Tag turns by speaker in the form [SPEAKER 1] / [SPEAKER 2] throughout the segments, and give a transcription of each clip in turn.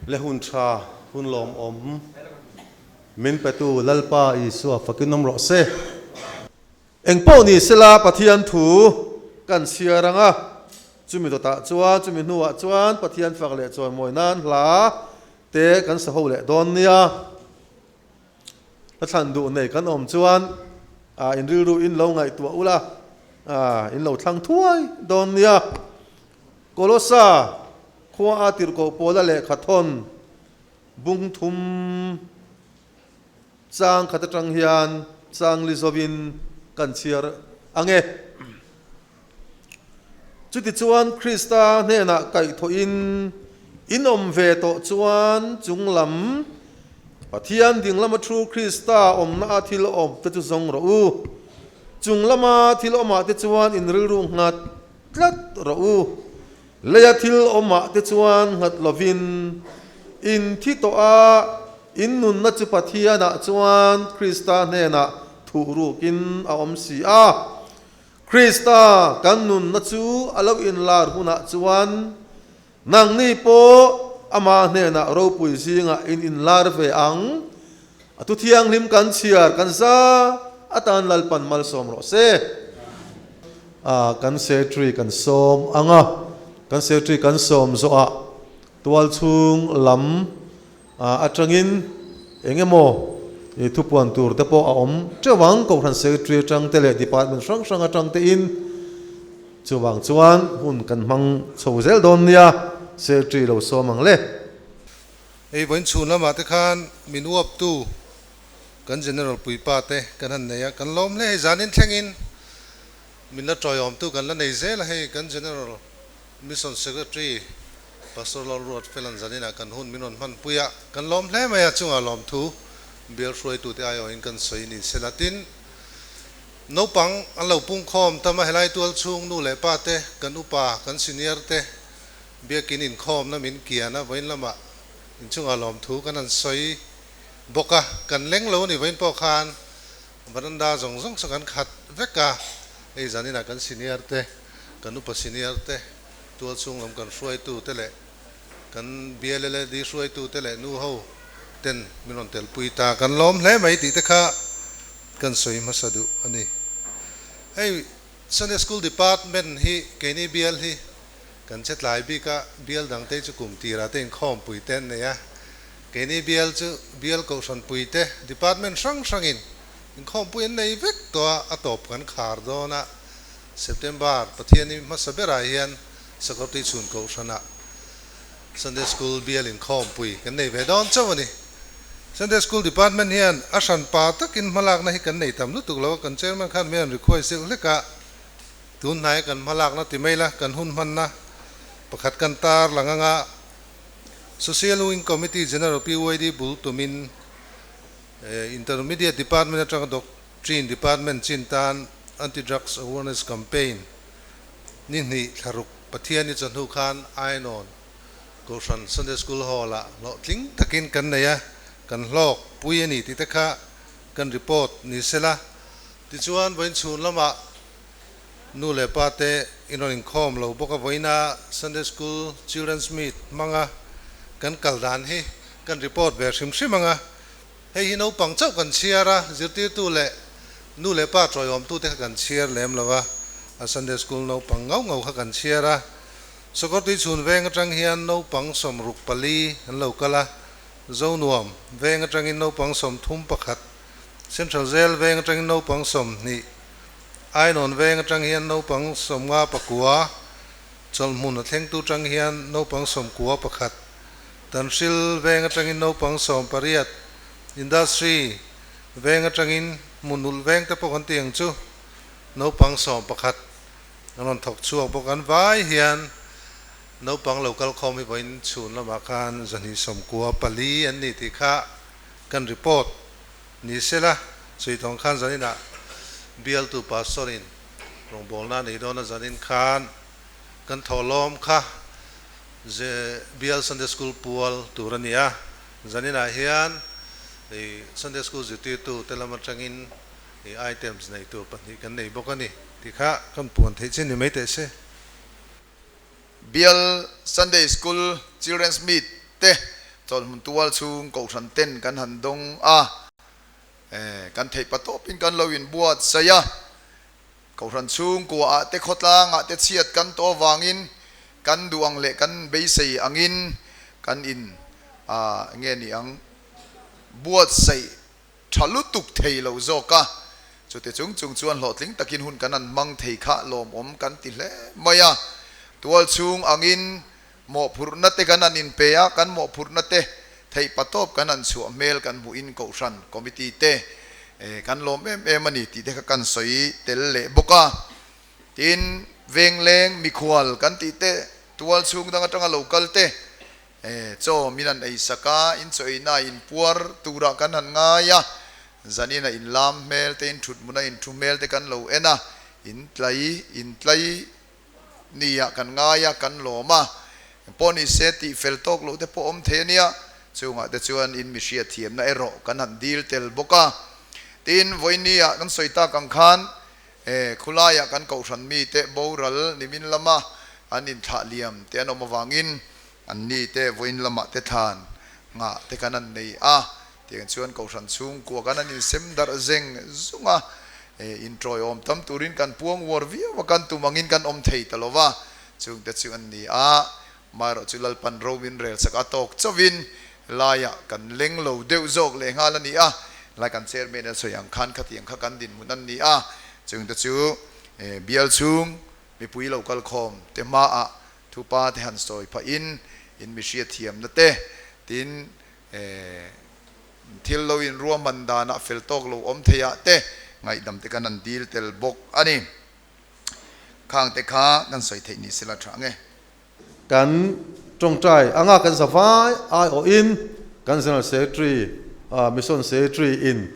[SPEAKER 1] Le hun tha, hun lawmawm min petu Lalpa Isua fakin awm rawh se. Eng pawh ni sela Pathian thu kan chhiar ang a, chumi dawtah chuan, chumi hnuah chuan Pathian fak leh chawimawi nan hla te kan sa ho leh dawn nia. Hla thlan duh nei kan awm chuan in rilru in lo ngaihtuah ula, in lo thlang thuai dawn nia. Kolosa khua a tirhkoh pawla lehkha thawn bung thum chang khat atang hian chang li zawin kan chhiar ang e. Chutichuan Krista hnenah kaihthawhin in awm ve tawh chuan chung lam Pathian ding lama thu Krista awmna a thil awm te chu zawng rawh u. Chung lama thil awmah te chuan in rilru nghat tlat rawh u. Leia thil awmah te chuan nghat lovin in thi tawh a, in nunna chu Pathianah chuan Krista hnenah thuh rukin a awm si a. Krista kan nunna chu a lo inlar hunah chuan nangni pawh Ama hnenah ropui zingah in inlar ve ang. A thu thianghlim kan chhiar kan za atan Lalpan malsawm rawh se. A kan secretary kan sawm ang a, kan secretary kan sawm zawhah tualchhung lam atangin eng emaw i thupuan tur te pawh a awm teuh ang, Kohhran Secretary atang te leh Department hrang hrang atang te in chuvang chuan hun kan hmang chho zel dawn nia, Secretary lo sawm ang le.
[SPEAKER 2] Hei vawiin chhun lamah te khan min uaptu kan General puipa te kan han nei a, kan lawm hle hei zanin thlengin min la tawiawmtu kan la nei zel a, hei kan General Mission Secretary Pastor Lalruat Felan zaninah kan hun min rawn hmanpui a, kan lawm hle mai a, chungah lawmthu bial hruaitute aiawhin kan sawi ni sela. Tin, naupang an lo pungkhawm tam a, helai tual chhung nu leh pa te, kan upa, kan senior te biakin inkhawmna min kian a, vawiin lamah inchungah lawmthu kan han sawi bawk a, kan leng lo a ni vawiin pawh khan varanda zawng zawng chu kan khat vek a, hei zaninah kan senior te, kan upa senior te, tual chhung lam kan hruaitu te leh kan BLLD hruaitu te leh nu ho ten min rawn telpui ta kan lawm hle mai tih te kha kan sawi hmasa duh a ni. Hei Sunday School Department hi keini bial hi kan che tlai bik a, bial dang te chu kum tirah te inkhawmpui te an nei a, keini bial chu bial kohhranpui te department hrang hrangin inkhawmpui an nei vek tawh a, a tawp kan khar dawn a. September Pathian hmasa berah hian Sakawrtui chhun kohhranah Sunday School bial inkhawmpui kan nei ve dawn chauh a ni. Sunday School Department hian a hran pa takin hmalakna hi kan nei tam lutuk lo a, kan Chairman khan min rawn request deuh hlek a, tun hnaia kan hmalakna ti mai la, kan hun hmanna pakhat kan tar lang anga Social Wing Committee General PYD bul tumin Intermediate Department atanga Doctrine Department chin tan Anti-Drugs Awareness Campaign ni hnih thlaruk Pathian i chawhnu khan Ainawn Kohhran Sunday School Hall-ah hlawhtling takin kan nei a, kan hlawk pui a ni tih te kha kan report ni sela. Tichuan, vawiin chhun lamah nu leh pa te in rawn inkhawm lo bawk a, vawiina Sunday School Children's Meet hmanga kan kal dan hi kan report ve hrim hrim ang a. Hei hi naupang chauh kan chhiar a, zirtirtu leh nu leh pa tawiawmtute kha kan chhiar lem lo a, a Sunday School naupang ngau ngau kha kan chhiar a. Sakawrtui chhun veng atang hian naupang 64 an lo kal a, Zonuam veng atangin naupang 31, Central Jail veng atangin naupang 20, Ainawn veng atang hian naupang 59, Chawlhmun a thlengtu tang hian naupang 91, Tanhril veng atangin naupang 18, Industry veng atangin hmunulh veng te pawh kan ti ang chu, naupang 11 an rawn thawk chhuak bawk. An vai hian naupang lo kal khawm hi vawiin chhun lamah khan 294 an ni tih kha kan report ni sela, chhui tawng khan zaninah bialtu pastor in rawngbawlna a nei dawn a, zanin khan kan thawhlawm kha Ze Bial Sunday School pual tur a ni a, zaninah hian i Sunday School zirtirtu te lam atangin i items nei tur pahnih kan nei bawk a ni tih kha kan puan theih chin ni mai teh se.
[SPEAKER 3] Bial Sunday School Children's Meet te Chawlhmun tual chhung kohhran ten kan han dawng a, kan theih patawpin kan lo inbuatsaih a. Kohhran chhungkua ah te khawtlang ah te chhiat kan tawh avangin kan duh ang leh kan beisei angin kan in ah nge ni ang buatsaih tha lutuk thei lo zawk a, chute chung chung chuan hlawhtling takin hun kan han hmang thei kha lawmawm kan ti hle mai a. Tual chhung angin mawhphurhna te kan han inpe a, kan mawhphurhna te theih patawp kan han chhuah hmel kan hmuhin Kohhran Committee te kan lawm em em a ni tih te kha kan sawi tel leh bawk a. Tin, vengleng mikhual kan tih te, tual chhung dang atanga lo kal te, chaw min han ei sak a, in chaw eina in puar turah kan han ngai a, zanin a inlam hmel te, in thut hmuna in thu hmel te kan lo en a, in tlai, in tlai nia kan ngai a, kan lawm a, pawh ni se tih fel tawk loh te pawh awm thei a nia, chungah te chuan in mi hriatthiamna erawh kan han dil tel bawk a. Tin, vawinia kan sawi tak ang khan khulaiah kan kohhran mite boral nimin lama an inthlah liam te an awm avangin an ni te vawiin lamah te thlan nghah te kan han nei a, tiang chuan kohhran chhungkua kan han insem darh zeng zung a, inṭawiawm tam turin kan puang uar viau a, kan tum angin kan awm thei ta lo va, chungte chu an ni a, amaherawh chu Lalpan ro min rel sak a tawk chauhin laiah kan leng lo deuh zawk leh nghal a ni a, lai kan chairman a sawi ang khan khatiang kha kan dinhmun an ni a, chungte chu bial chhung mipui lo kalkhawm te hmaah thupa te han sawi phahin in mi hriatthiamna te tin thil lo inruahman danah fel tawk lo awm theiah te ngaihdam te kan han dil tel bawk a ni. Khang te kha kan sawi theih ni sela tha nge.
[SPEAKER 1] Kan tawngtai anga kan zavai aiawhin kan General Secretary, Mission Secretary in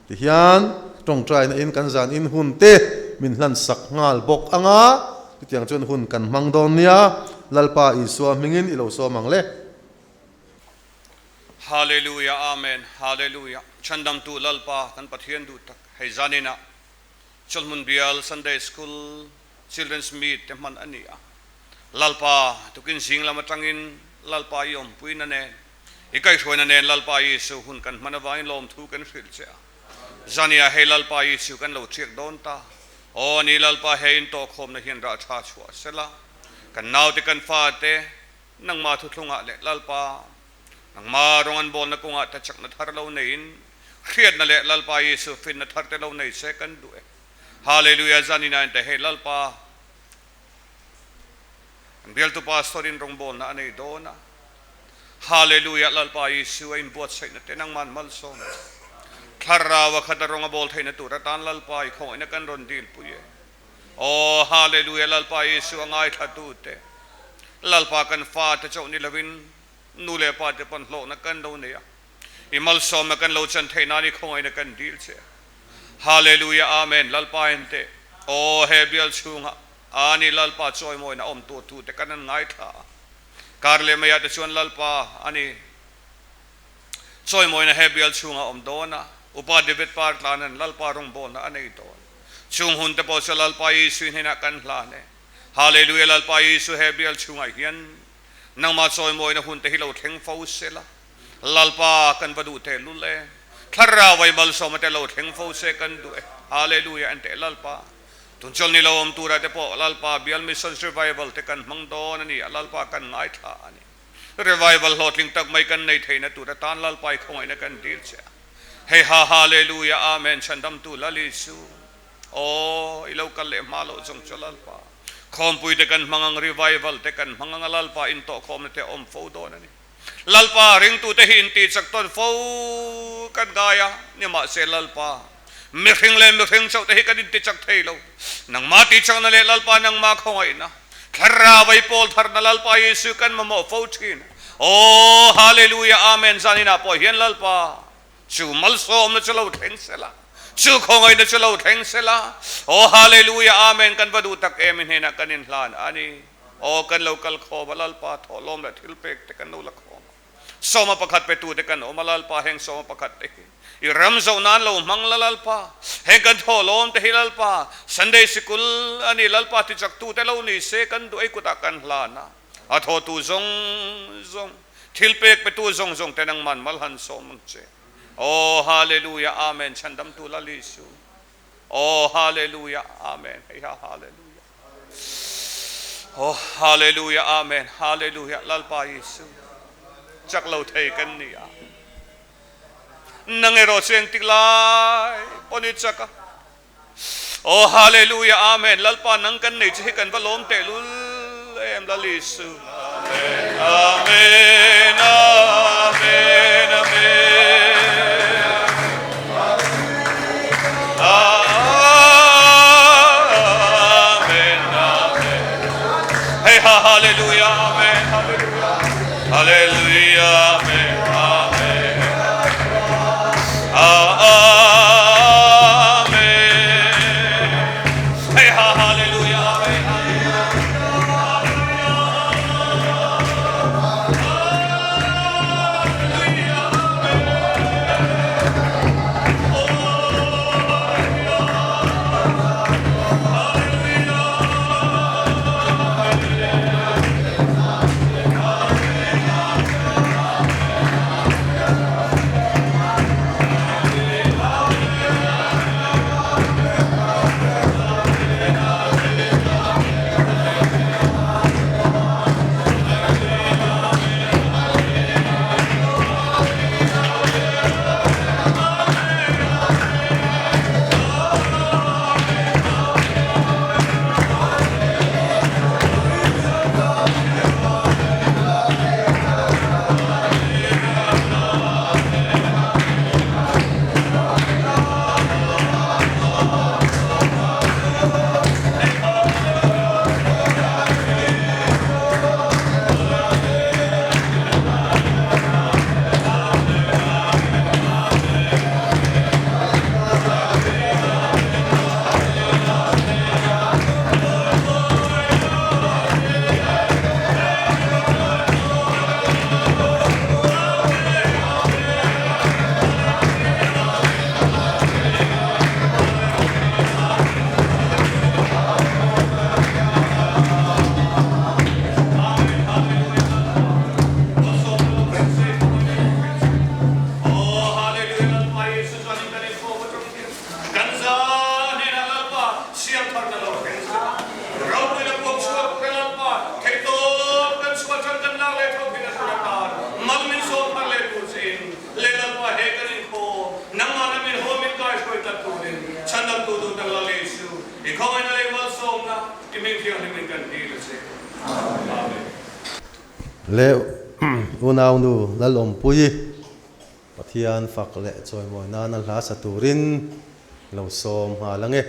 [SPEAKER 1] tihian tawngtaina in kan zan in hun te min hlan sak nghal bawk anga chutiang chuan hun kan hmang dawn nia, Lalpa Isua hmingin i lo sawm ang le.
[SPEAKER 4] Hallelujah Amen Hallelujah Chhandamtu Lalpa kan Pathian duh tak hei zaninah Chawlhmun Bial Sunday School Children's Meet te hman a ni a, Lalpa tukin zing lam atangin Lalpa i awmpuina nen i kaihhruaina nen Lalpa Isu hun kan hman avangin lawmthu kan hrilh che a, zania hei Lalpa Isu kan lo thiak dawn ta, aw ni Lalpa hei intawhkhawmna hian rah tha chhuah sela, kan naute kan fate Nangma thuthlungah leh Lalpa, nangma rawng an bawlna kawngah te chakna thar lo neiin, hriatna leh Lalpa Jesuh finna thar te lo nei se kan duh e. Hallelujah Zanina in te hei Lalpa an bialtu pastor in rawngbawlna a nei dawn a. Hallelujah Lalpa Jesuh a inbuatsaihna te nangman malsawm che. Thlarau a khat a rawng a bawl theihna tur atan Lalpa i khawngaihna kan rawn dilpui e. Aw Hallelujah Lalpa Jesuh a ngaithla tu te Lalpa kan fa te chauh ni lovin nu leh pa te pawn hlawhna kan lo nei a i malsawmna kan lo chan theih nan i khawngaihna kan dil che Hallelujah Amen Lalpa en teh aw he bial chhungah a ni Lalpa chawimawina awm tur thu te kan an ngaithla a kar leh maiah te chuan Lalpa a ni chawimawina he bial chhungah awm dawn a Upa David Partlan an Lalpa rawngbawlna a nei dawn. Chung hun te pawh chu Lalpa Jesuh hnenah kan hlan e. Hallelujah Lalpa Jesuh he bial chhungah hian nangmah chawimawina hun te hi lo thleng fo se la. Lalpa kan va duh teh lul e. Thlarau vai malsawma te lo thleng fo se kan duh e. Hallelujah en teh Lalpa. Tun chawlh ni lo awm turah te pawh Lalpa bial Missions Revival te kan hmang dawn a ni a Lalpa kan ngaithla a ni. Revival hlawhtling tak mai kan nei theihna tur atan Lalpa i khawngaihna kan dil che a. Hei ha Hallelujah Amen Chhandamtu Lal Isu Aw i lo kal leh hma loh zawng chu Lalpa Khawmpui te kan hmang ang Revival te kan hmang ang a Lalpa intawhkhawmna te a awm fo dawn a ni. Lalpa ringtute hi intih chak tawn fo kan ngai a nimahse Lalpa mihring leh mihring chauh te hi kan inti chak thei lo. Nangmah tihchakna leh Lalpa nangmah khawngaihna Thlarau ei pawl tharna Lalpa Jesuh kan mamawh fo thin. Aw Hallelujah Amen Zaninah pawh hian Lalpa chu malsawmna chu lo thleng sela, chu khawngaihna chu lo thleng sela. Aw Hallelujah Amen kan va duh tak em i hnenah kan inhlan a ni. Aw kan lo kal khawm a Lalpa thawhlawm leh thilpek te kan lo la khawm a. Sawma pakhat pe tute kan awm a Lalpa heng sawma pakhat te hi i ram zoh nan lo hmang la Lalpa heng kan thaw lawm te hi Lalpa Sunday sikul a ni Lalpa tichak tute lo ni se kan duh ei kutah kan hlan a a thaw tu zawng zawng Thilpek petu zawng zawng te nangman mal han sawm ang che. Aw Hallelujah Amen Chhandamtu Lal Isu. Aw Hallelujah Amen Heiha Hallelujah. Aw Hallelujah Amen Hallelujah Lalpa Isu. Chak lo thei kan ni a. Nang erawh chu engtik lai pawn i chak a. Aw Hallelujah Amen Lalpa nang kan nei che hi kan va lawm tehlul em Lal Isu. Amen Amen Amen Amen Amen Amen Hey ha Hallelujah Amen Hallelujah Hallelujah Amen Amen Amen Hey ha Hallelujah Amen
[SPEAKER 1] Le unaunu Lalawmpuii Pathian fak leh chawimawi nana hla sa turin lo sawm nghal ange.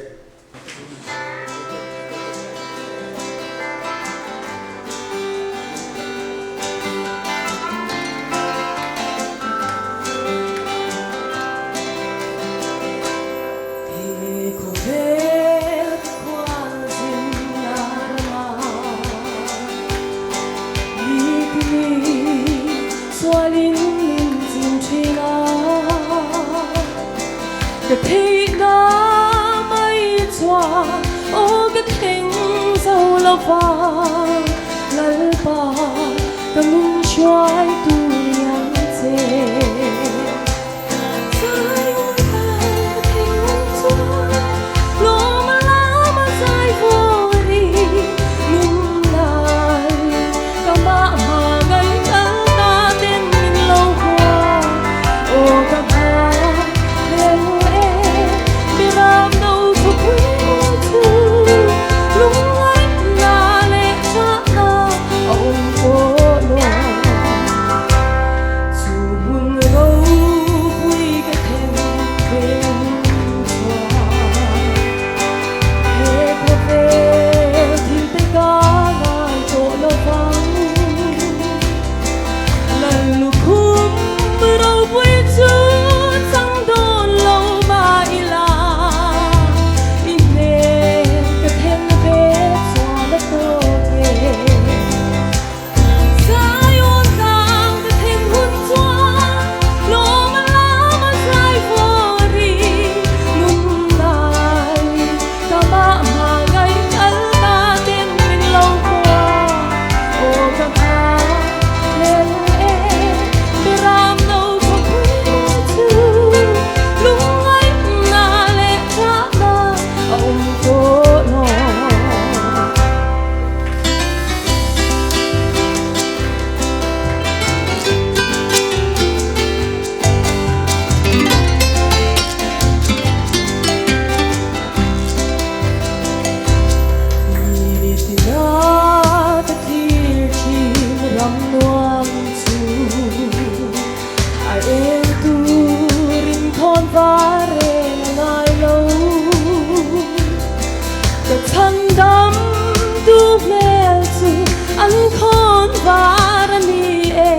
[SPEAKER 5] var a ni e,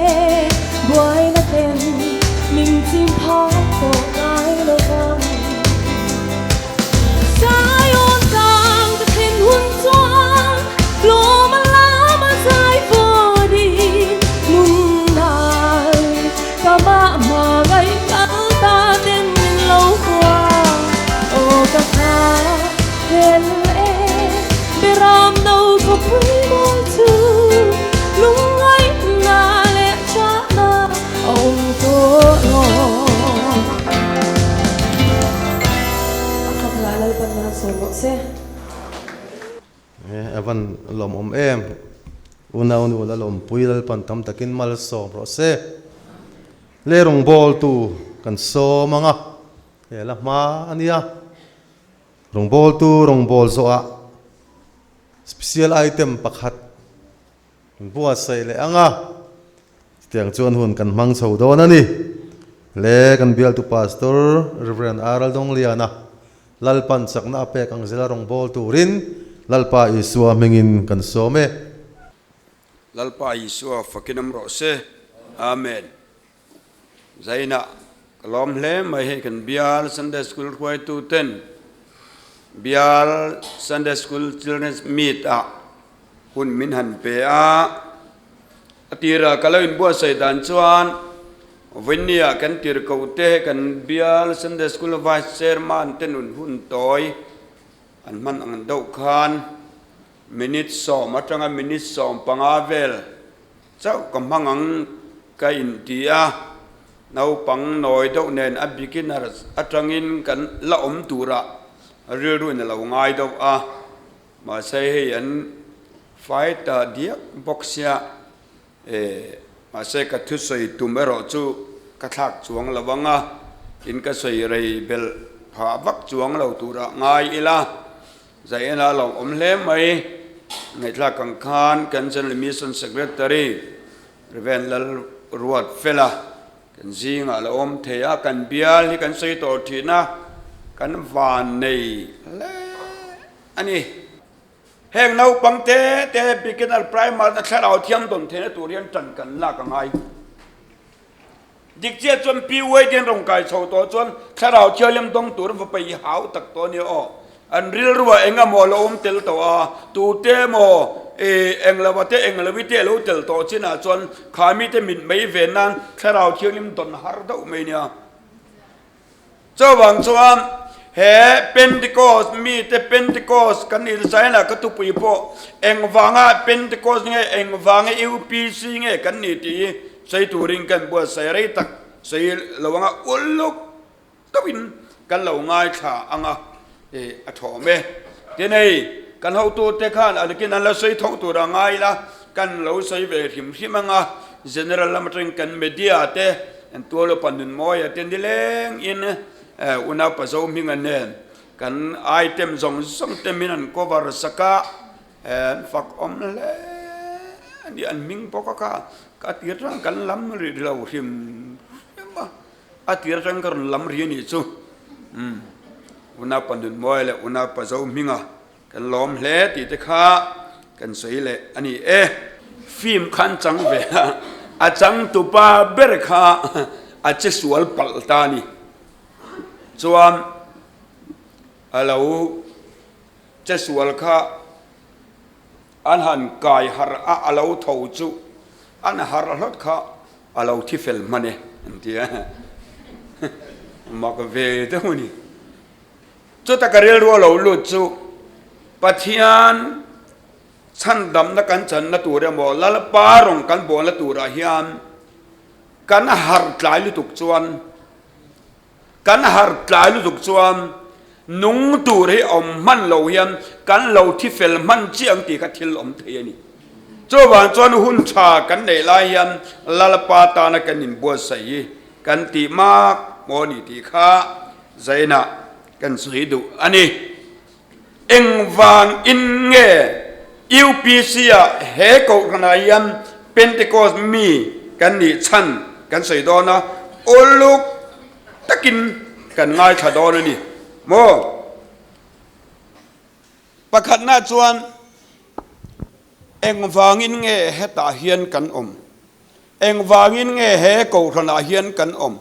[SPEAKER 5] buaina ten min chim phak tawh ngai lo vang. Zion tlang ka thlen hun chuan lawm a lam a zai fawrin nungnai ka mah hmangaih kal ta ten min lo hua. Aw ka kha hel e, Beram no khawpui mawi chu lungngaihna leh chahna a awm tawh lo. A fak lah Lalpan man sawm rawh se.
[SPEAKER 1] A van lawmawm em. Unau nu la lawmpui Lalpan tam takin malsawm rawh se. Le rawngbawltu kan sawm ang a, he la hma a nia. Rawngbawltu rawngbâwl zawhah special item pakhat kan buatsaih leh ang a, chutiang chuan hun kan hmang chho dawn a ni. Le kan bialtu Pastor Rev. R. Laldawngliana Lalpan chakna a pek ang zela rawngbâwl turin Lalpa Isua hmingin kan sawm e.
[SPEAKER 6] Lalpa Isua fakin awm rawh se. Amen. Zainah ka lawm hle mai hei kan bial Sunday School hruaitu ten bial Sunday School Children's Meet ah hun min han pe a, a tirah ka lo inbuatsaih dan chuan Vawinia kan tirhkoh te kan bial Sunday School Vice Chairman te nun hun tawi an hman ang deuh khan minute sawm atanga minute 15 vel Chauh ka hmang ang ka inti a, naupang nawi deuh nen a beginner atangin kan la awm turah rilru in a lo ngai deuh a, mahse hei an fighter diak bawk sia e, mahse ka thusawi tum erawh chu ka thlak chuang lo ang a, tin ka sawi rei belh phah vak chuang lo turah ngai ila. Zaina a lo awm hle mai. Ngaihthlak ang khan kan General Mission Secretary Rev. Lalruat Fela kan zingah a lo awm thei a, kan bial hi kan sawi tawh thin a, kan van nei hle a ni. Heng naupang te te beginner primer na thlarau thiam dawn theihna tur hian tan kan lak a ngai. Dik chiah chuan Pi Uaiten rawn kai chho tawh chuan thlarau thianghlim dawng tur va peih hau tak tawh a nia aw. An rilruah eng emaw a lo awm tel tawh a, tute emaw eng lo ate eng lo ite a lo tel tawh chinah chuan kha mite mit mai ve nan thlarau thianghlim dawn har deuh mai nia. Chuvang chuan he Pentecost mite Pentecost kan insaina ka tupui pawh engvanga Pentecost nge engvanga UPC nge kan ni tih hi sawi turin kan buatsaih rei tak sawi lo anga uluk deuhin kan lo ngaithla ang a, a thawm e. Tin hei kan hotute khan a nakin an la sawi tho tur a ngai la, kan lo sawi ve hrim hrim ang a, General lam atangin kan media te an tual upa Nunmawia te nileng in unaupa Zohminga nen kan item zawng zawng te min an cover sak a, an fak awm hle a ni, an hming bawk a kha ka tir atang kan lam rih lo hrim hrim a, a tir atang ka rawn lam rih a nih chu, umm unaupa Nunmawia leh unaupa Zohminga Kan lawm hle tih te kha kan sawi leh a ni e. Film kha an chang ve a, a changtupa ber kha a che sual palh ta a ni. Chuan a lo che sual kha an han kai harh a, a lo tho chu an harh hlawt kha a lo thi fel hman e an ti a, mak ve deuh a ni. Chuta ka rilru a lo lut chu Pathian chhandamna kan channa tur emaw Lalpa rawng kan bawlna turah hian kan harh tlai lutuk chuan kan harh tlai lutuk chuan nung tur hi awm hman lo hian kan lo thi fel hman chiah ang tih kha thil awm thei a ni. Chuvang chuan hun tha kan neih lai hian Lalpa tana kan inbuatsaih hi kan tih mak maw ni tih kha Zainah kan sawi duh a ni. Engvang in nge UPC ah he kohhranah hian Pentecost mi kan nih chhan kan sawi dawn a, uluk takin kan ngaithla dawn a ni maw? Pakhatna chuan. Engvangin nge hetah hian kan awm? Engvangin nge he kohhranah hian kan awm?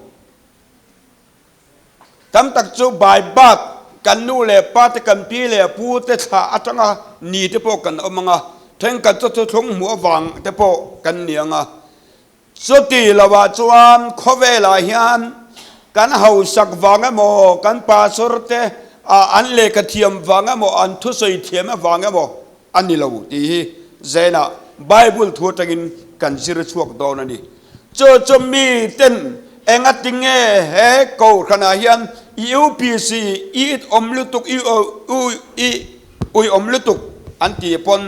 [SPEAKER 6] Tam tak chu Baibat kan nu leh pa te, kan pi leh pu te thlah atanga ni te pawh kan awm ang a, thenkhat chu thuthlung hmuh avang te pawh kan ni ang a. Chuti lovah chuan khawvelah hian kan hausak vang emaw, kan pastor te an lehkha thiam vang emaw, an thusawi thiam avang emaw a ni lo tih hi Zenah Bible thu atangin kan zir chhuak dawn a ni. Chu chu mi ten engati nge he kohhranah hian UPC i awm lutuk i i ui awm lutuk an tih pawn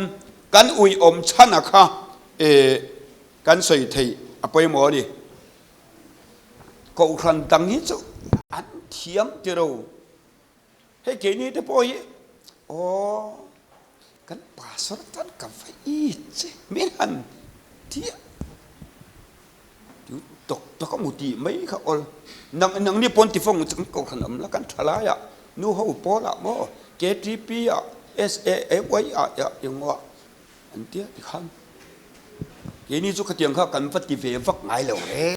[SPEAKER 6] kan ui awm chhan a kha e kan sawi theih a pawimawh a ni. Kohhran dang hi chu an thiam tiro. Hei keini te pawh hi aw kan pastor tan ka va i che min han tia tok tok a mu tih mai kha awl nang nang ni pawn tifawng chu kan kohhran awm la kan tha lai ah nu ho pawl ah maw KTP ah SAAY ah ah engmaw ah an tia tikhan keini chu khatiang kha kan va ti ve vak ngai lo re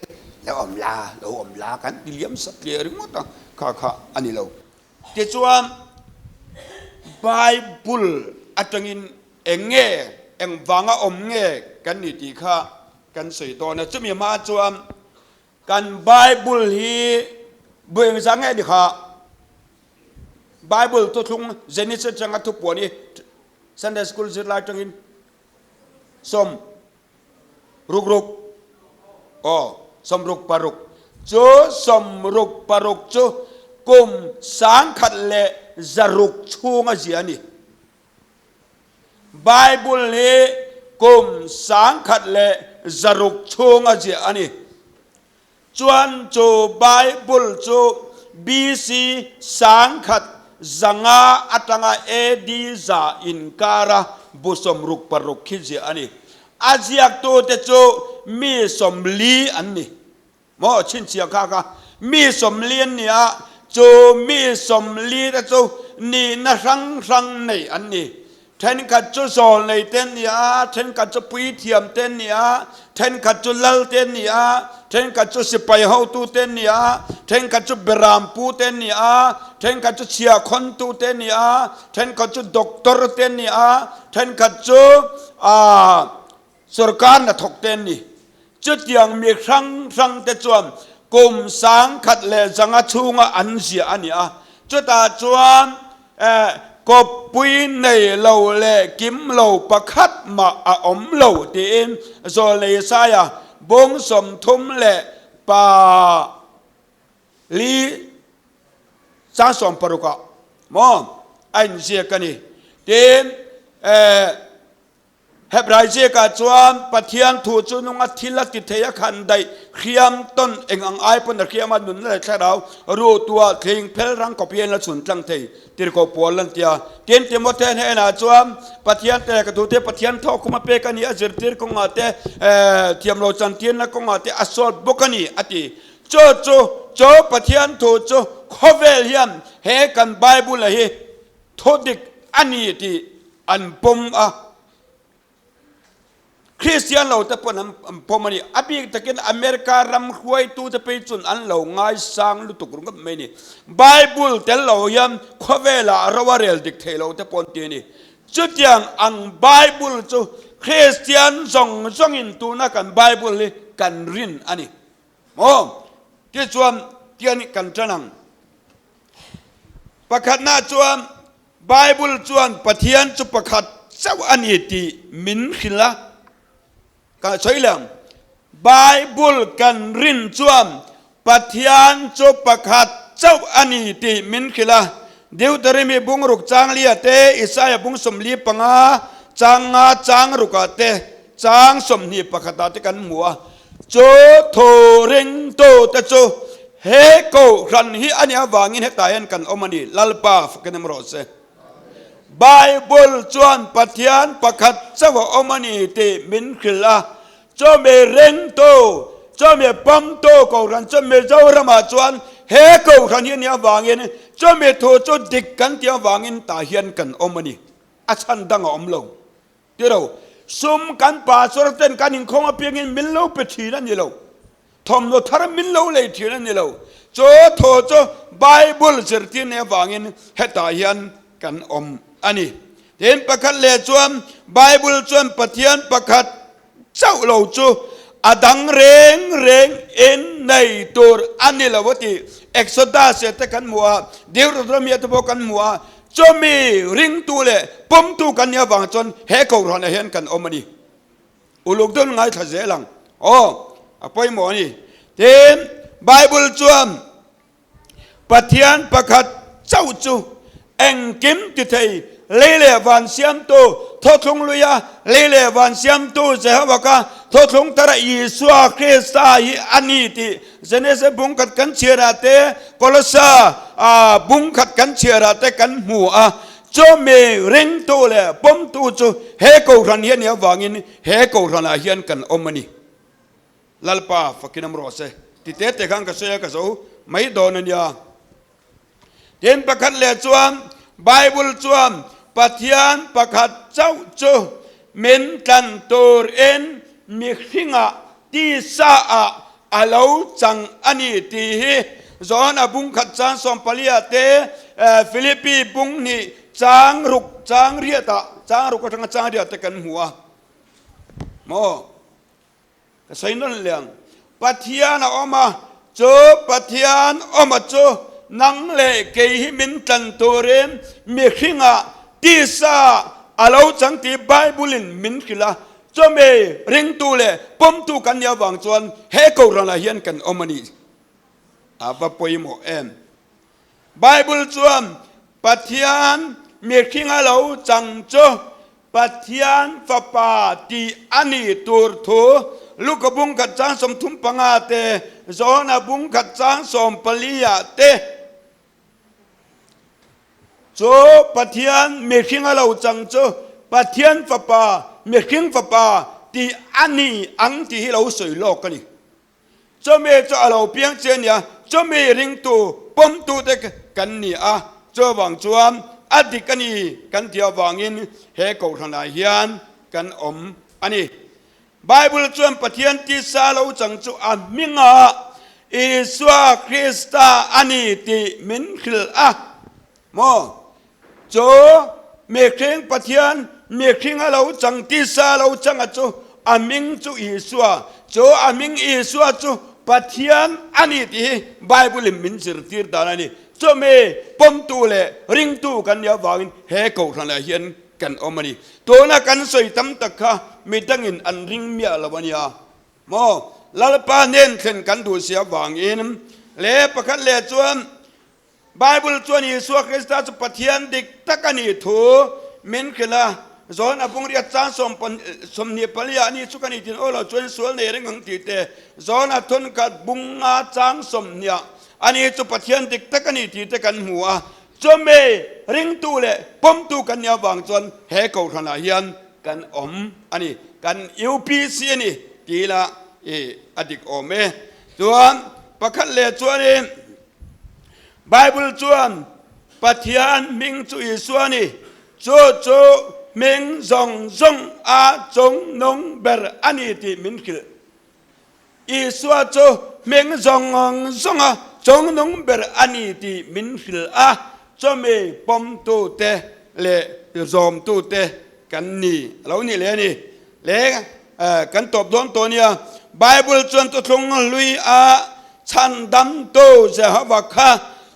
[SPEAKER 6] lo awm la lo awm la kan ti liam sat leh ringawt a kha kha a ni lo tichuan Bible atangin eng nge eng vanga awm nge kan ni tih kha kan sawi dawn a chumi hma chuan kan Bible hi buai engzah nge ni kha Bible thuthlung Genesis atanga thupuan hi Sunday School zirlai atangin sawm ruk ruk aw sawm ruk paruk chu sawm ruk paruk chu kum sangkhat leh zaruk chhunga zia a ni. Bible hi kum sangkhat leh zaruk chhunga ziah a ni. Chuan chu Bible chu BC 1500 atanga AD 100 inkara bu 66 khi ziah a ni. A ziaktute chu mi 40 an ni. Maw chhinchhiah kha kha mi 40 an ni a, chu mi 40 te chu nihna hrang hrang nei an ni. Thenkhat chu zawl nei te an ni a, thenkhat chu puithiam te an ni a, thenkhat chu lal te an ni a, thenkhat chu sipai hotu te an ni a, thenkhat chu berampu te an ni a, thenkhat chu chhiahkhawntu te an ni a, thenkhat chu doctor te an ni a, thenkhat chu aah sorkar hnathawk te an ni. Chutiang mi hrang hrang te chuan kum 1100 chhunga an ziah a ni a, chutah chuan kawppui nei lo leh kim lo pakhat mah a awm lo tiin Zawlnei Isaia bung 34 chang 16 ah maw a inziak a ni. Tin, Hebrai ziakah chuan Pathian thu chu nunga thil a ti thei a khan daih hriam tawn eng ang ai pawn a hriam a, nunna leh thlarau ru tua thling phel rang kawp hian a chhun tlang thei tirhkoh pawl an ti a. Tin, Timothea hnenah chuan Pathian te lehkha thu te Pathian thawk khum a pek a ni, a zirtir kawngah te, thiamlo chantirna kawngah te a sawt bawk a ni a ti. Chu chu chu Pathian thu chu khawvel hian he kan Bible-a hi Thudik a ni tih an pawm a, Kristian lo te pawn an pawm a ni. A bik takin America ram hruaitu te phei chuan an lo ngaisang lutuk ringawt mai a ni. Bible tel lo hian khawvelah ro a rel dik thei lo te pawh an ti a ni. Chutiang ang Bible chu Kristian zawng zawngin tuna kan Bible hi kan rin a ni. Maw? Tichuan tian kan tan ang. Pakhatna chuan Bible chuan Pathian chu pakhat chauh a ni tih min hrilh a, ka sawi leh ang. Bible kan rin chuan Pathian chu pakhat chauh a ni tih min hrilh a. Deuteronomy bung ruk chang lia te, Isaiah bung 45 chang nga chang rukah te, chang 21 ah te kan hmu a. Chu thu ringtu te chu he kohhran hi a nih avangin hetah hian kan awm a ni, Lalpa fakin awm rawh se. Bible chuan Pathian pakhat chauh a awm a ni tih min hrilh a, chumi ringtu, chumi pawmtu kohhran chu Mizoramah chuan he kohhran hi a nih avangin chumi thu chu dik kan tih avangin tah hian kan awm a ni, a chhan dang a awm lo. Ti lo. Sum kan pastor ten kan inkhawng apiangin min lo pe thin a ni lo. Thawmhnaw thar min lo lei thin a ni lo. Chaw thaw chu Bible zirtir nei avangin hetah hian kan awm a ni. Tin, pakhat leh chuan Bible chuan Pathian pakhat chauh lo chu a dang reng reng in nei tur a ni lo a ti. Exodus te kan hmu a, Deuteronomy te pawh kan hmu a, chumi ringtu leh pawmtu kan nih avang chuan he kohhranah hian kan awm a ni. Uluk deuh ngaithla zel ang. Aw, a pawimawh a ni. Tin, Bible chuan Pathian pakhat chauh chu engkim ti thei, lei leh van siamtu, thawthlung luia lei leh van siamtu Jehovah kha thawthlung thara Isua Krista hi a ni tih Genesis bung khat kan chhiarah te, Kolosa bung khat kan chhiarah te kan hmu a. Chumi ringtu leh pawmtu chu he kohhran hi a nih avangin he kohhranah hian kan awm a ni. Lalpa fakin awm rawh se. Ti te te khan ka sawi a, ka zo mai dawn a nia. Tin, pakhat leh chuan Bible chuan Pathian pakhat chauh chu min tlan turin mihringah tisa ah a lo chang a ni tih hi John a bung khat chang sawmpalia te Philippi bung hnih chang ruk chang riat ah chang ruk atanga chang riat te kan hmu a maw ka sawi nawn leh ang Pathian a awm a chu Pathian awm a chu nang leh kei hi min tlan turin mihringah tisa a lo chang tih Bible in min hrilh a Chawhmeh ringtu leh pawmtu kan nih avang chuan he kohhranah hian kan awm a ni. A va pawimawh em? Bible chuan Pathian mihringa lo chang chu Pathian Fapa tih a nih tur thu Luka bung khat chang 35 te, Johana bung khat chang 14 ah te Chu Pathian mihring a lo chang chu Pathian Fapa, mihring Fapa tih a ni ang tih hi lo sawi lawk a ni. Chumi chu a lo piang che a nia, chumi ringtu, pawmtute kan ni a, chuvang chuan a dik a ni kan tih avangin he kohhranah hian kan awm a ni. Bible chuan Pathian tisa lo chang chu a hmingah Isua Krista a ni tih min hrilh a maw? Chu mihring Pathian mihringa lo chang tisa lo changa chu a hming chu Isua, chu a hming Isua chu Pathian a ni tih hi Bible in min zirtir dan a ni. Chumi pawmtu leh ringtu kan nih avangin he kohhranah hian kan awm a ni. Tuna kan sawi tam tak kha midangin an ring miah lo a nia maw? Lalpa hnen thlen kan duh si avangin leh pakhat leh chuan Bible chuan Isua Krista chu Pathian dik tak a nih thu min hrilh a, Zawn a bung riat chang 24 ah ni chu ka ni tin aw lo chuan sual nei reng ang tih te, Zawn a thawn khat bung nga chang 20 ah ani chu Pathian dik tak a ni tih te kan hmu a. Chawhmeh ringtu leh pawmtu kan nih avang chuan he kohhranah hian kan awm a ni, kan UPC a ni tih ila i a dik awm e. Chuan pakhat leh chuanin Bible chuan Pathian hming chu Isua a ni, chu chu hming zawng zawng a chung nung ber a ni tih min hrilh. Isua chu hming zawng zawnga chungnung ber a ni tih min hrilh a, chumi pawmtute leh zawmtute kan ni a lo nih leh a ni. Le kan tawp dawn tawh nia, Bible chuan thuthlung hlui a chhandamtu Jehova kha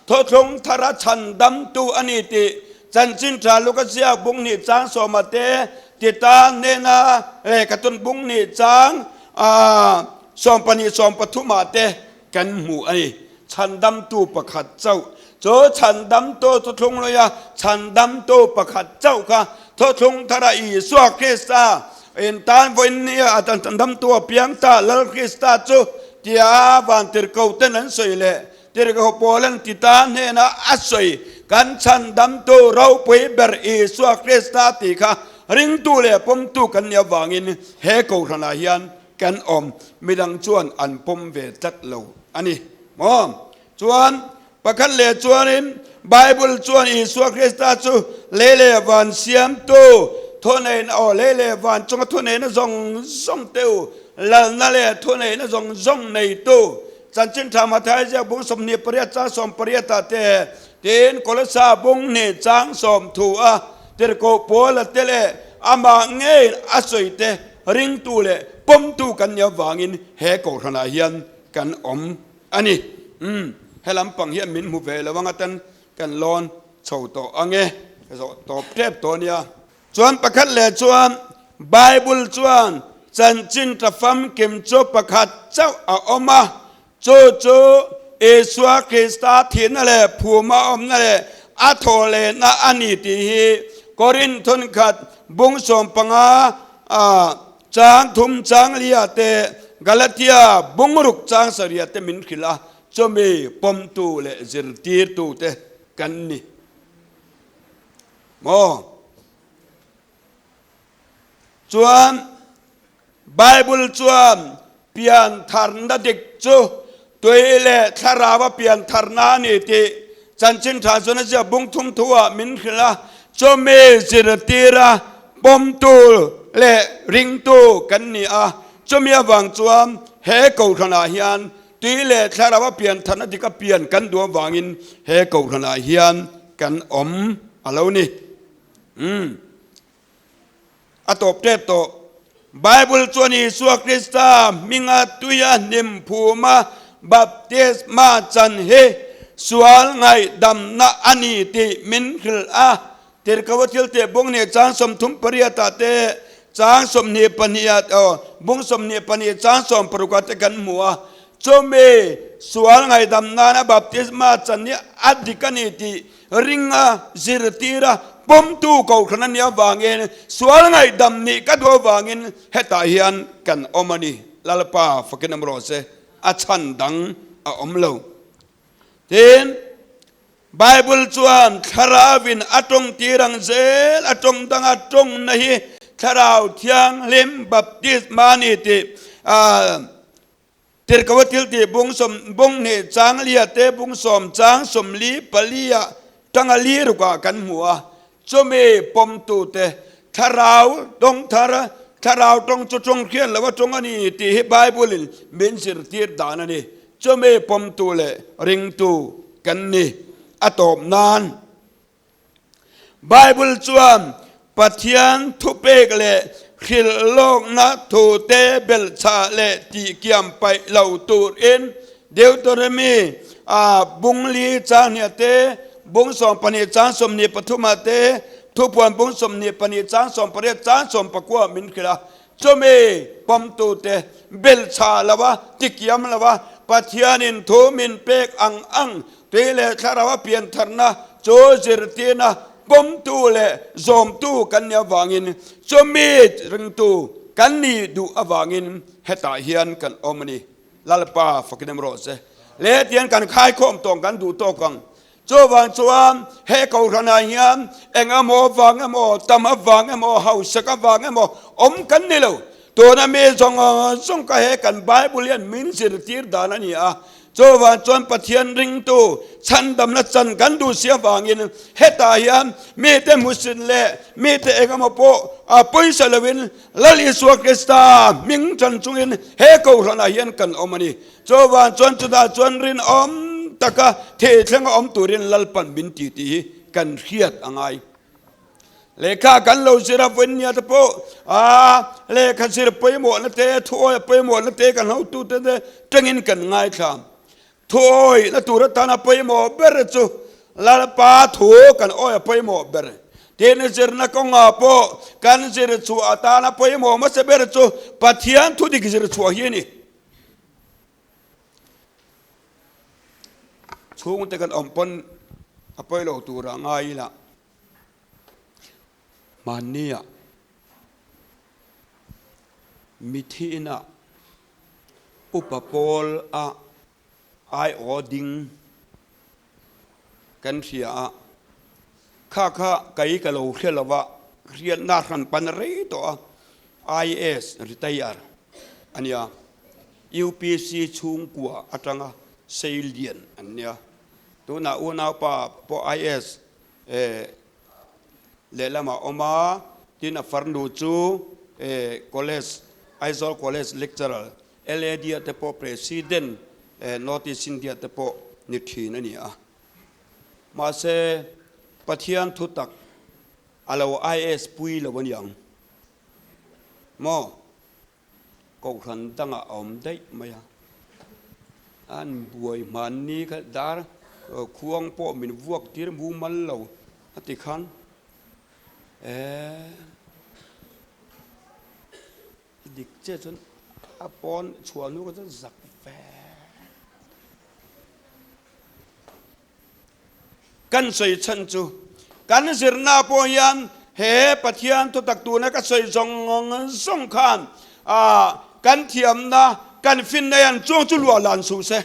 [SPEAKER 6] thuthlung thara chhandamtu a ni tih Chanchin tha Luka ziak bung hnih chang sawma te Tita hnena lehkha tun bung hnih chang 12 13 ah te kan hmu a ni. Chhandamtu pakhat chauh chu chhandamtu thuthlung luia chhandamtu pakhat chauh kha thuthlung thara Isua Krista in tan vawiin nia a chhandamtu a piang ta Lal Krista chu tia vantirhkoh ten an sawi leh Tirhkoh Paulan Tita hnena a sawi kan chhandamtu ropui ber Isua Krista tih kha ringtu leh pawmtu kan nih avangin he kohhranah hian kan awm. Midang chuan an pawm ve tlat lo a ni maw? Chuan pakhat leh chuanin Bible chuan Isua Krista chu lei leh van siamtu. Thuneihna aw lei leh van chunga thuneihna zawng zawng te u, lalna leh thuneihna zawng zawng neitu Chanchin Tha Mathai ziak bung 28 chang 18 ah te tiin Kolosa bung hnih chang sawm thu a tirhkoh Paula te leh amah ngeiin a sawi te ringtu leh pawmtu kan nih avangin he kohhranah hian kan awm a ni. Umm, he lampang hian min hmu ve lo anga tan kan lawn chho tawh ang e, ka zawh tawp tep tawh a nia. Chuan pakhat leh chuan Bible chuan chanchin tha famkim chu pakhat chauh a awm a, chu chu Isua Krista thihna leh phuma awmna leh a thawh lehna a ni tih hi Korinth thunkhat bung 15 chang thum chang lia te Galatia bungruk chang sarih te min hrilh a, chumi pawmtu leh zirtirtute kan ni maw? Chuan Bible chuan piantharna dik chu tui leh thlarau a piantharna a ni tih chanchin tha chuan a ziak bung thum thu ah min hrilh a, chumi zirtira pawmtu leh ringtu kan ni a, chumi avang chuan he kohhranah hian tui leh thlarau a piantharna dik a pian kan duh avangin he kohhranah hian kan awm a lo ni. Umm. A tawp tep tawh. Bible chuan Isua Krista hminga tuia hnim phuma baptisma chan hi sual ngaihdamna a ni tih min hrilh a. Tirhkoh thil teh bung hnih chang 38 ah te, chang 22 ah aw bung 22 chang 60 ah te kan hmu a. Chumi sual ngaihdam nana baptisma chan hi a dik a ni tih Ringa zirtira pawmtu kohhran a nih avangin sual ngaihdam nih ka duh avangin hetah hian kan awm a ni. Lalpa fakin awm rawh se, a chhan dang a awm lo. Tin, Bible chuan Thlarauvin a tawng tir ang zel, a tawng danga tawngna hi Thlarau Thianghlim baptisma a ni tih Tirhkoh a thil tih bung sawm bung hnih chang lia te bung sawm chang sawmli pali ah tanga li ruk ah kan hmu a, chumi pawmtu te thlarau tawng thar thlarau tawng chu tawng hriat lo a tawng a ni tih hi Bible in min zirtir dan a ni. Chumi pawmtu leh ringtu kan ni a tawp nan. Bible chuan Pathian thupek leh hrilhlawkna thute belhchhah leh tihkiam paih lo turin Deuteronomy ah bung li chang hnih te, bung 12 chang 23 ah te, thupuan bung 22 chang 18 chang 19 min hrilh a. Chumi pawmtute belhchhah lo a, tikiam lo a, Pathianin thu min pek ang ang tui leh thlarau a piantharna chu zirtirna pawmtu leh zawmtu kan nih avangin chumi ringtu kan nih duh avangin hetah hian kan awm a ni. Lalpa fakin em rawh se. Leh tian kan khaikhawm tawng kan duh tawk ang. Chuvang chuan he kohhranah hian eng emaw vang emaw, tam avang emaw, hausak avang emaw awm kan ni lo. Tuna mi zawng zawng kha he kan Bible hian min zirtir dan a ni a. Chuvang chuan Pathian ringtu chhandamna chan kan duh si avangin hetah hian mite hmusit leh mite eng emaw pawh a pawisa loin Lal Isua Krista hming chan chungin he kohhranah hian kan awm a ni. Chuvang chuan chutah chuan rinawm taka thei thlenga awm turin Lalpan min ti tih hi kan hriat a ngai. Lehkha kan lo zir a vawinia te pawh a lehkha zir pawimawhna te, thuawi a pawimawhna te kan hotute te tangin kan ngaithla. Thuawi na tur atana pawimawh ber chu Lalpa thu kan awi a pawimawh ber. Tin zirna kawngah pawh kan zir chhuah atana pawimawh hmasa ber chu Pathian thudik zir chhuah hi a ni. Chhungte kan awm pawn a pawi lo tur a ngai ila hmannia mithi inah upa pawl a aiaw ding kan hria a, kha kha kei ka lo hre lo va, hriatna hran pan rei tawh a, IAS retire a nia, UPC chhungkua atanga sei lian an nia, tunah unaupa pawh IAS lehlamah awm a. Tin a farnu chu College, Aizawl College lecturer, LAD ah te pawh President, North East India te pawh ni thin a ni a. Mahse, Pathian thutak a lo IAS pui lo a niang maw? Kohhran dangah a awm daih mai a. An buai hmanni kha dar khuang pawh min vuak tir mumal lo a ti khan eh dik chiah chuan a pawn chhuah hnu kha chuan zak ve. Kan sawi chhan chu kan zirna pawh hian he Pathian thutak tuna ka sawi zawng zawng khan kan thiamna, kan finna hian chuang chu luah lan suh se.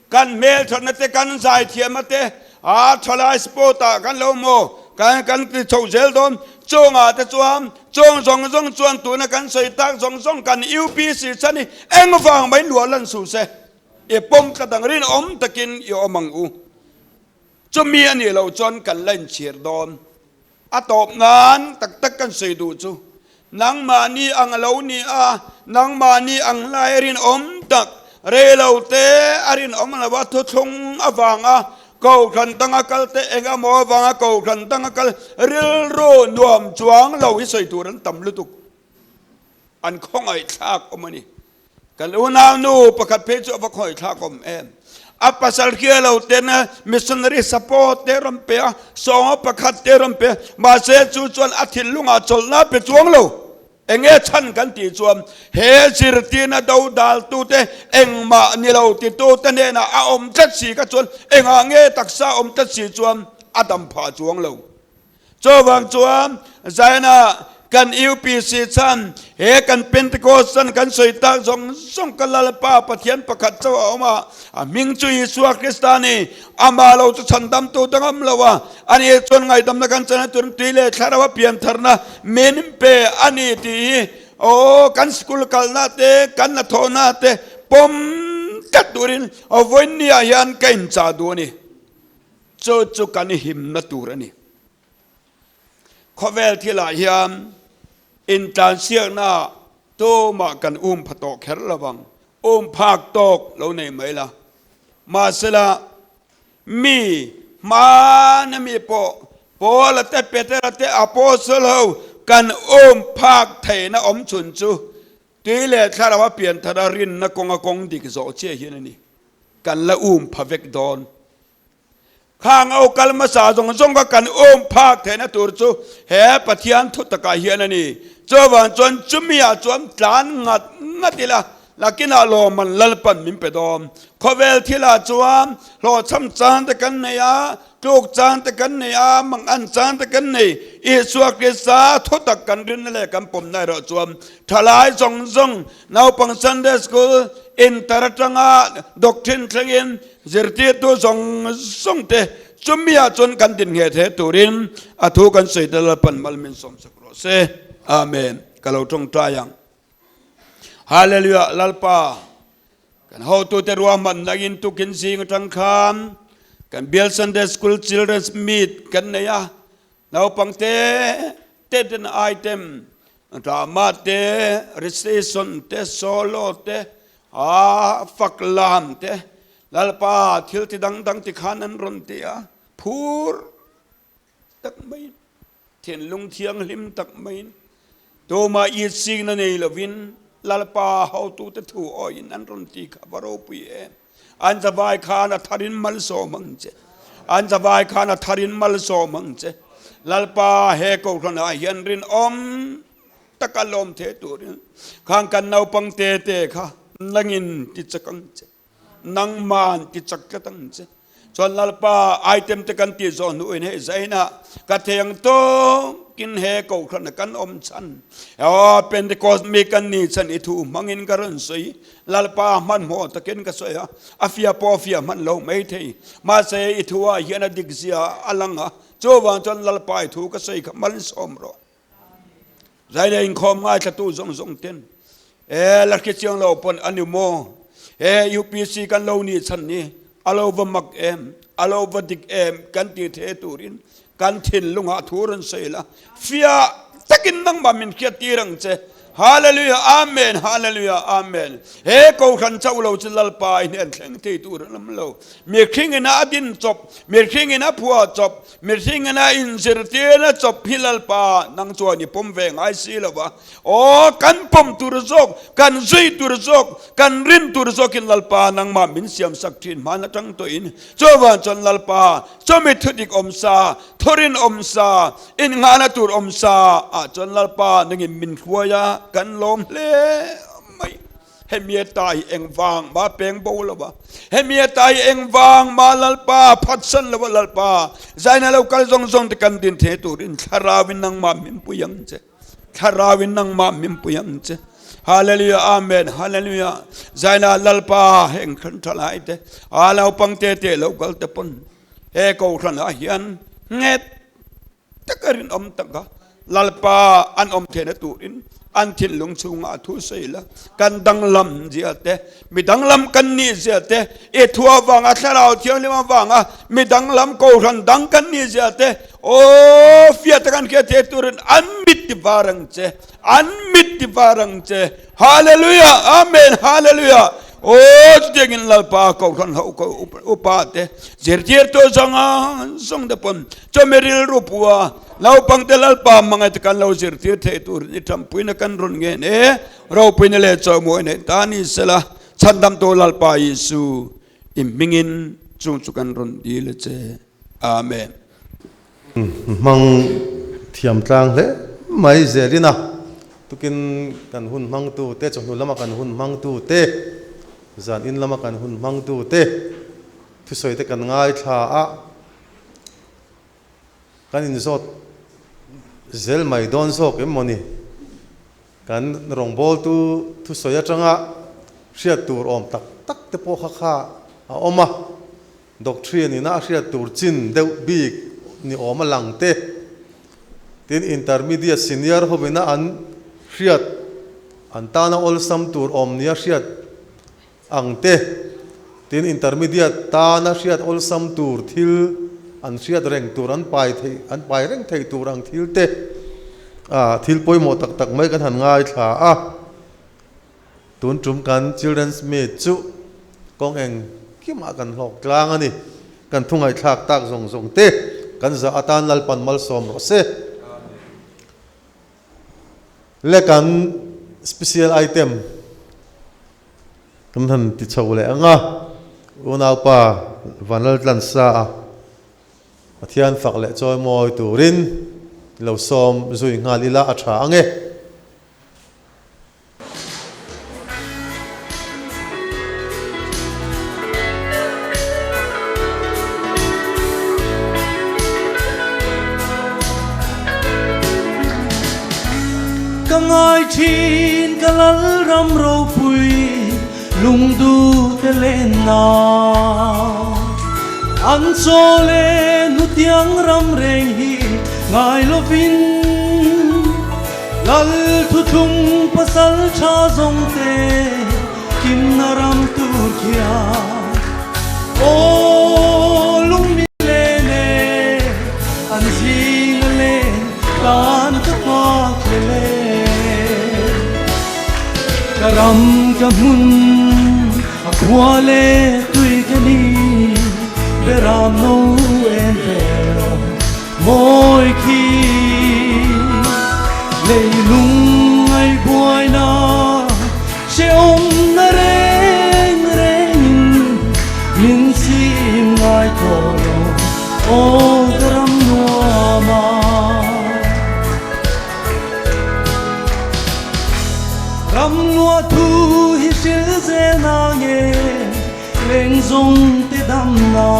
[SPEAKER 6] Kan hmelthatna te, kan zaithiamna te, a thalai sport ah kan lo maw kan kan ti chho zel dawn. Chungah te chuan chung zawng zawng chuan tuna kan sawi tak zawng zawng kan UPC chhan hi engvang mai luah lan suh se. I pawm tlat ang, rinawm takin i awm ang u. Chumi a nih loh chuan kan la inchhir dawn. A tawp nan tak tak kan sawi duh chu, nangmahni ang a lo ni a, nangmahni ang lai rinawm tak, rei lo te a rinawm lo a, thuthlung avanga kohhran danga kal te eng emaw avanga kohhran danga kal rilru nuam chuang lo hi sawi tur an tam lutuk. An khawngaihthlak awm a ni. Kan unaunu pakhat phei chu a va khawithlak awm em. A pasal hria lo ten missionary support te rawn pe a, sawnga pakhat te rawn pe a, mahse chu chuan a thinlungah chawlhna pe chuang lo. Enge chhan kan tih chuan he zirtirna dodaltute engmah ni lo titute hnenah a awm tlat si kha chuan engah nge taksa awm tlat si chuan a dam phah chuang lo. Chuvang chuan Zion-ah kan UPC chan, he kan Pentecost chan kan sawi tak zawng zawng ka Lalpa Pathian pakhat chauh a awm a, a hming chu Isua Krista a ni. Amah lo chu chhandamtu dangam lo a, ani chuan ngaihdamna kan chan a turin tui leh thlarau a piantharna min pe a ni tih hi aw kan school kalna te, kan hnathawhna te pawm tlat turin vawiinniah hian ka inchah duh a ni. Chu chu kan himna tur a ni. Khawvel thilah hian intlansiakna tumah kan um pha tawh kher lo vang, um phak tawk lo nei mai la. Mahsela, mi hmana mi pawh Paula te, Petera te, Apostle ho kan um phak theihna awm chhun chu tui leh thlarau a pianthar a rinna kawnga kawng dik zawh chiah hian a ni. Kan la um pha vek dawn. Khang au kal hmasa zawng zawng kha kan um phak theihna tur chu he Pathian thu takah hian a ni. Chuvang chuan chumi ah chuan tlan ngat ngat ila, nakinah lawmman Lalpan min pe dawn. Khawvel thilah chuan hlawhchham chan te kan nei a, tluk chan te kan nei a, mangan chan te kan nei. Isua Krista thu tak kan rinna leh kan pawmna erawh chuan thalai zawng zawng naupang Sunday School inter atanga doctrine thlengin Zirtirtu zawng zawng te chumi ah chuan kan din ngheh thei turin a thu kan sawi te Lalpan mal min sawmsak rawh se. Amen. Ka lo tawngtai ang. Hallelujah Lalpa kan hotute ruahmanna in tukin zing atang khan kan Bial Sunday School Children's Meet kan nei a, naupang te te ten item drama te, recitation te, solo te, A fak lam te Lalpa thil ti dang dang ti khan an rawn ti a, phur tak maiin, thinlung thianghlim tak maiin, tumah itsikna nei lovin Lalpa hotute thu awiin an rawn ti kha va ropui em. An zavai khan a tharin malsawm ang che. An zavai khan a tharin malsawm ang che. Lalpa he kohhranah hian rinawm taka lawm thei turin khang kan naupang te te kha nangin ti chak ang che, nangman ti chak tlat ang che. Chuan Lalpa item te kan tih zawh hnuin hei zainah ka thei ang tawkin he kohhran kan awm chhan aw Pentecost mi kan ni chhan i thu hmangin ka rawn sawi Lalpa hmanhmawh takin ka sawi a, a fia pawh a fia hman lo mai thei mahse i thu ah hian a dik zia a lang a, chuvang chuan Lalpa i thu ka sawi kha malsawm rawh. Zaina inkhawm ngaithlatu zawng zawng ten e la hre chiang lo pawn a ni maw? He UPC kan lo nih chhan ni a lo va mak em, a lo va dik em kan ti the turin Kan thinlungah thu rawn sawi la, fiah takin nangmah min hriattir ang che. Hallelujah Amen Hallelujah Amen He kohhran chauh lo chu Lalpa i hnen thleng thei tur an awm lo. Mihring ina a din chawp, mihring ina phuah chawp, mihring ina inzirtirna chawp hi Lalpa nang chuan i pawm ve ngai si lo va. Aw kan pawm tur zawk, kan zui tur zawk, kan rin tur zawkin Lalpa nangmah min siamsak thin hman atang tawhin. Chuvang chuan Lalpa Chumi thudik awm sa, thurin awm sa, innghahna tur awm sa ah chuan Lalpa nangin min hruai a, kan lawm hle mai. Hemi ata hi engvang mah peng bo lo va, hemi ata hi engvang mah Lalpa phatsan lo va, Lalpa zaina lo kal zawng zawng te kan din thei turin Thlarauin nangmah min pui ang che. Thlarauin nangmah min pui ang che. Hallelujah Amen Hallelujah Zaina Lalpa heng khan tha lai te a naupang te te lo kal te pawn he kohhran ah hian nghet taka rinawm taka Lalpa an awm theihna turin an thinlung chhungah thu sawi la kan danglam zia te mi danglam kan nih zia te i thu avanga thlarau thianghlim avanga mi danglam kohhran dang kan nih zia te aw fiah tak an hriat theih turin an mit ti var ang che an mit ti var ang che hallelujah amen hallelujah aw chutiangin lalpa kohhran ho ko upa te zirtirtu zawnga zawng te pawn chawmi rilru pua naupang te lalpa hmangaih te kan lo zirtir theih turin i ṭampuina kan rawn ngen e Ropuina leh chawhmawih neih ta ni sela, Chhandamtu Lalpa Isu i hmingin chung chu kan rawn dil a che. Amen.
[SPEAKER 2] Hmang thiam tlang hle mai zelin a, tukin kan hun hmangtu te, chawhnu lama kan hun hmangtu te, zan in lama kan hun hmangtu te thusawi te kan ngaithla a, kan inzawt zel mai dawn zawk em mawni? Kan rawngbawltu thusawi atanga hriat tur awm tak tak te pawh kha kha a awm a, doctrine ina a hriat tur chin deuh bik ni awm a lang te, tin intermediate senior hovina an hriat an tana awlsam tur awm nia hriat ang te, tin intermediate tana hriat awlsam tur thil an hriat reng tur an pai theih an pai reng theih tur ang thil te ah thil pawimawh tak tak mai kan han ngaithla a, tun tum kan children's meet chu kawng eng kimah kan hlawk tlang a ni, kan thu ngaihthlak tak zawng zawng te kan zah atan Lalpan malsawm rawh se. Le kan special item kan han ti chho leh ang a, unaupa Vanlaltlansa a Pathian fak leh chawimawi turin lo sawm zui nghal ila a tha ang e.
[SPEAKER 7] Ka ngai thin ka Lalram ropui lungdu te lenna An chaw leh hnutiang ram reng hi ngai lovin Lal thuthlung pasal tha zawng te kimna ram tur khian Aw lungmi len e an zing a len tan ka phak hlel e Ka ram ka hmun a khua le tui ka ni Beram no en vel Mawi khi leilung ngai buaina hrehawmna reng rengin min chim ngai tawh lo aw ka ram nuam a. Ram nuah thu hi hril zel na nge Leng zawng te dam na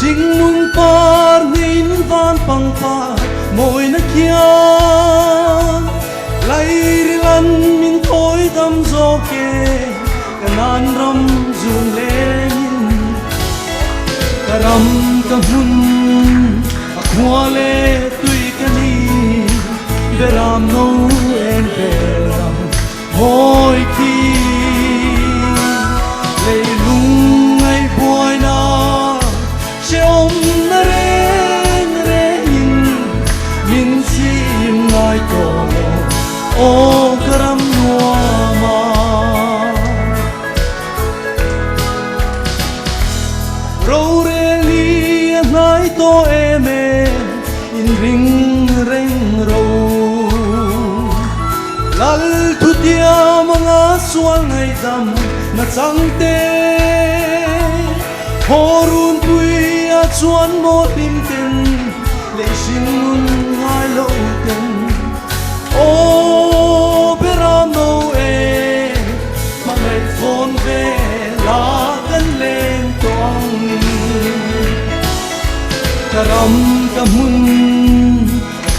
[SPEAKER 7] Hringnun par hnin van pangpar mawina khian Lairilan min thawi dam zawk e ka nan ram zun lengin Ka ram ka hmun a khua leh tui ka ni Beram no en vel ang Mawi khi leilung ngaih buaina hrehawmna reng. Aw ka ram nuam a. Rorel hi a hnai tawh em e, in ring reng ro. Lal thutiam anga sual ngaihdam na chang te. Haw runpui a chuan maw hlim ten, lei hring nun ngai lo ten. Aw beram no e, hmangaih fawn ve la kan leng tawh ang. Ka ram ka hmun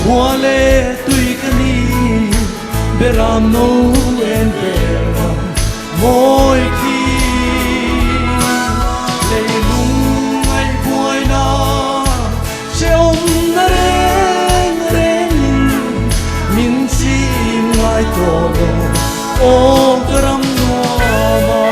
[SPEAKER 7] khua leh tui ka ni, beram no en beram mawi khi. Leilung ngaihbuaina Hrehawm na reng rengin min chim ngai tawh lo aw ka ram nuam a.